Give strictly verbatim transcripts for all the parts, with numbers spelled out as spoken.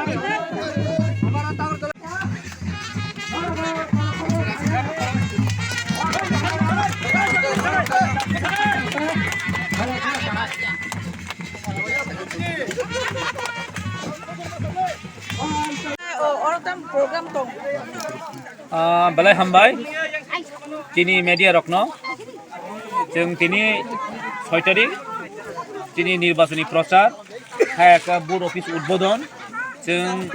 O, oro tam program tong. Ah, belai hambai chini media rokno. Chwng tini soi tarik chini nirbachoni prochar, hai khe booth office udbodon. Chwng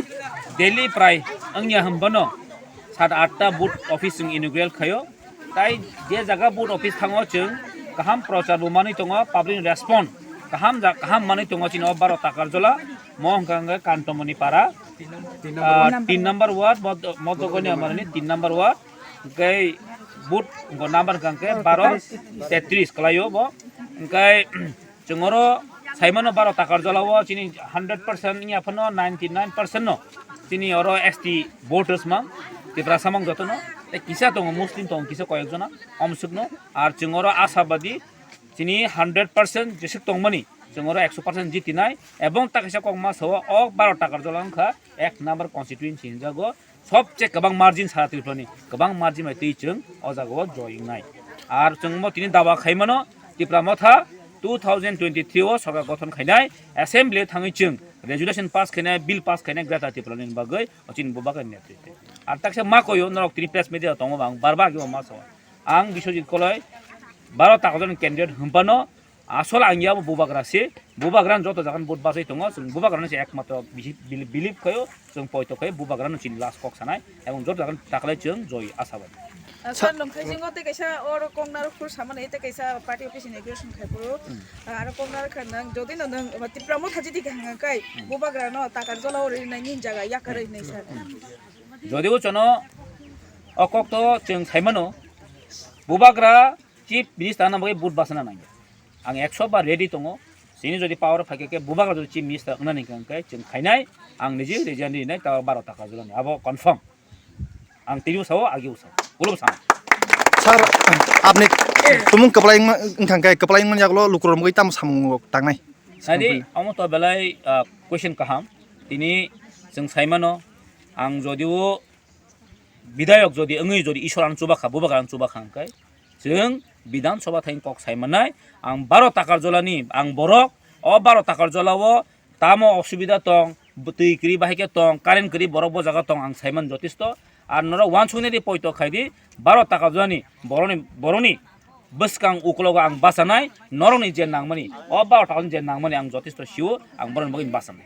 daily prai wngya hwnbano sat atta booth office chwng inaugural khaio. Tai je jaga booth office thango chwng kaham prochar bo manwi tongo, public response kaham ja-, kaham manwi tongo chini o baro Takarjola, mo hwnkha hwnkhe Kantomoni para, ah, tin number ward, Mod-, Modogoni Amarani tin number ward, hwnkhe booth bo number hwnkha hwnkhe baro tetris kwlaio bo, hwnkhe Chwng oro saimano baro Takarjola o chini hundred percent wngya phano ninety nine percent no chini oro S T voters mang, Tiprasa mang jotono. Tei kisa tongo, Muslim tongo kisa koyek jona, omsukno. Ar chwng oro asabadi chini hundred percent jeswk tongmani, chwng oro ekso percent jitinai. Ebong ta kaisa kokma sao o baro Takarjola wngkha ek number constituency hinjago. Sobse kwbang margin sara Tripurani, kwbang margin bai twi chwng o jaga o joy wngnai. Ar chwng mo tini dawa khaimano Tipra Motha two thousand twenty-three o sorkar gothon khainai, assembly thangwi chwng resolution pass khainai, bill pass khainai Greater Tipraland ni bagwi o chini bubagra netrite. Ar taksa ma koyo norok tini press media tongo bang barba agi ma sao. Ang Biswajit Koloi baro Takarjolani candidate hwnphano asol ang yabo bubagra se, bubagra joto jagan vote bachai tongo, chwng bubagra se ekmatro bisi-, bili-, believe khayo, chwng poito khayo bubagra no chini last kok sanai, ebong joto jagan taklai chwng joy asa bai. Sir, nung khai jingo tei kaisa oro Kongnarok phuru samani tei kaisa party office inauguration khai phuru, aro Kongnarok kha nang jodi no nang Tipra Motha jiti kha hwnga kai, bubagra no Takarjola o rinai nini jaga yakarwi hinai sir. Jodi o chono o kok to chwng saimano, bubagra Chief Minister na bagwi vote bachana nangya. Ang ekso bar ready tongo. Chini jodi power phaikhe khe bubagra jodi Chief Minister wngnani hwnkhe chwng khainai, ang niji resign rinai ta baro Takarjolani. Abo confirm. Ang tini sao, agi sao. Ulo sao. Sir, apni tumung kwplai wngma-, wngkha khe kwplai wngmani yagulo lukurok mungwi tamo samung tangnai? Sadi, amo to belai, ah, question kaham. Tini chwng saimano, ang jodi o Bidhayok jodi wngwi jodi Ishwar ang chubakha, bubagra ang chubakha hwnkhe, chwng Bidhan Sabha thani kok sai mannai. Ang baro Takarjolani, ang borok, o baro Takarjola o tamo osubida tong, twi kwrwi bahai khe tong, current kwrwi borok bo jaga tong, ang saiman jotisto. Ar norok uansuknai di poito khai di, baro Takarjolani boroni, boroni bwskang uklogo ang bachanai, norokni je nangmani, o baro Takarjolani je nangmani ang jotisto sio, ang boroni bagwi bachanai.